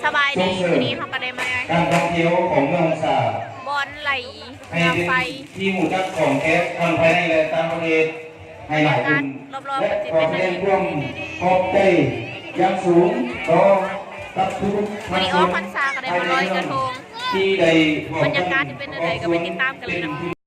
ສະບາຍດີ ມື້ນີ້ເຮົາກໍໄດ້ມາ ການທ່ອງທ່ຽວຂອງເມືອງຫົງສາ ບ່ອນໄຫຼ ໃຫ້ເປັນທີ່ຮູ້ຈັກຂອງແຂກທັງພາຍໃນ ແລະ ຕ່າງປະເທດໃຫ້ຫຼາຍຂຶ້ນ ແລະ ຂໍສະແດງຄວາມຂອບໃຈຢ່າງສູງຕໍ່ກັບທຸກໆພາກສ່ວນພາຍໃນເມືອງ ທີ່ໄດ້ຮ່ວມກັນ ບັນຍາກາດຈະເປັນແນວໃດ ກໍໄປຕິດຕາມກັນເລີຍເນາະ.